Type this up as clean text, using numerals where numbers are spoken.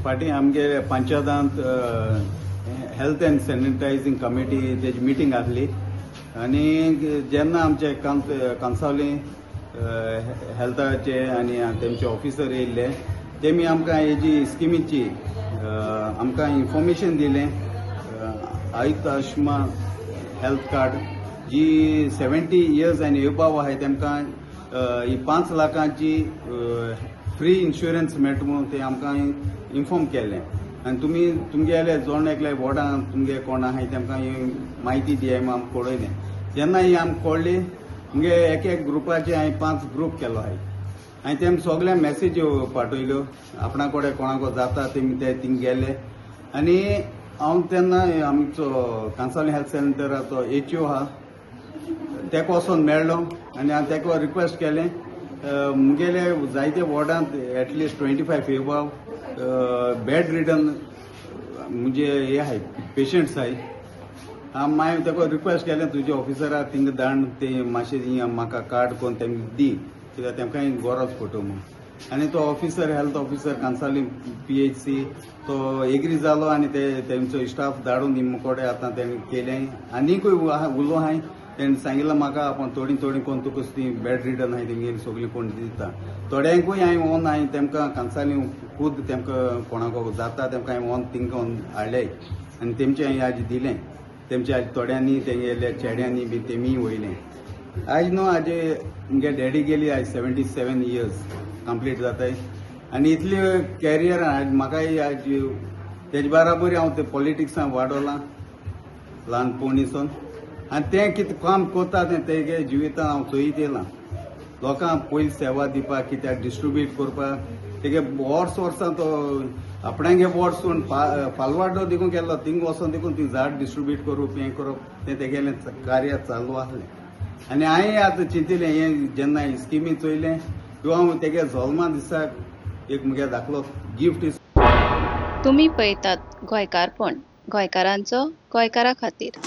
फाटीं आमगे पंचायतांत health and सॅनिटायझींग committee तेजी मिटींग आसली आनी जेन्ना आमचे कांसावली हेल्थाचे आनी तेमचे ऑफिसर येयल्ले, तेमी आमकां हेजी स्किमीची आमकां इन्फॉर्मेशन दिलें. आयुष्मान हेल्थ कार्ड जी 70 इयर्स आनी एबाव आहाय तेमकां ही 5 लाखांची फ्री इन्शुरन्स मेळटा म्हणून ते आमकां इन्फॉर्म केल्लें. आनी तुमी तुमगेले जण एकले वॉर्डान तुमगे कोण आहाय तेमकां ही म्हायती दियाय म्हूण आमकां कळयलें. जेन्ना ही आमकां कळ्ळी, मुगे एक एक ग्रुपाचे हांवें पांच ग्रूप केलो आहाय. हांवें तेम सगळ्यांक मॅसेज्यो पाठयल्यो. आपणा कडेन कोणाक जाता तेमी ते थिंग गेले. आनी हांव तेन्ना आमचो कांसावली हेल्थ सेंटराचो एच ओ आहा, तेका वचोन मेळ्ळो आनी हांवें तेका रिक्वेस्ट केलें, मुगेले जायते वॉर्डांत एटलिस्ट 25 एबाव बेड रिडन म्हणजे हे आहाय, पेशंट्स आहाय. हांव मागीर तेका रिक्वेस्ट केलें, तुजे ऑफिसराक थिंगा धाड, ते मातशें म्हाका कार्ड कोन्न तेमकां दी, कित्याक तेमकांय गरज पडटा म्हूण. आनी तो officer, health officer Cansaulim PHC, तो एग्री जालो आनी ते तेमचो स्टाफ धाडून निम्म कडेन आतां तेणी केलें. आनीकूय उलो आहाय. तेणी सांगिल्लें म्हाका, आपूण थोडी थोडी कोण तुका ती बेड रिडन आहाय तेंगेली सगळीं कोण दिता. थोड्यांकूय हांवें ओन हांवें तेमकां कांसावली खूद तेमकां कोणाक जाता तेमकां हांवें ओन तिंका हाडले आनी तेमचें हांवें आज दिलें. तेमचे आज थोड्यांनी तेंगेल्या चेड्यांनी बी तेमीय वयलें. आयज न्हू, आज मुगे डॅडी गेली, आयज 77 इयर्स कंप्लीट जाताय. आनी इतली कॅरियर आज म्हाकाय, आज तेजे बाराबरी हांव ते पॉलिटिक्सान वाडोलां ल्हानपणीसून. आनी तें कितें काम करता तें तेगे जिवितान हांव चोयत येयलां. लोकांक पयलीं सेवा दिवपाक, कित्याक डिस्ट्रिब्यूट करपाक, तेगे वर्स वर्सां तो आपणागे वॉर्ड सोडून फालवाडो देखून केल्लो. थिंग वचोन देखून ती झाड डिस्ट्रिब्यूट करप, हें करप, तें तेगेलें कार्य चालू आसलें. आनी हांवें आतां चिंतिलें, हें जेन्ना स्किमी चोयलें किंवा हांव तेगे जल्मा दिसाक एक मुगे धाकलो गिफ्ट. तुमी पळयतात गोंयकारपण, गोंयकारांचो गोंयकारा खातीर.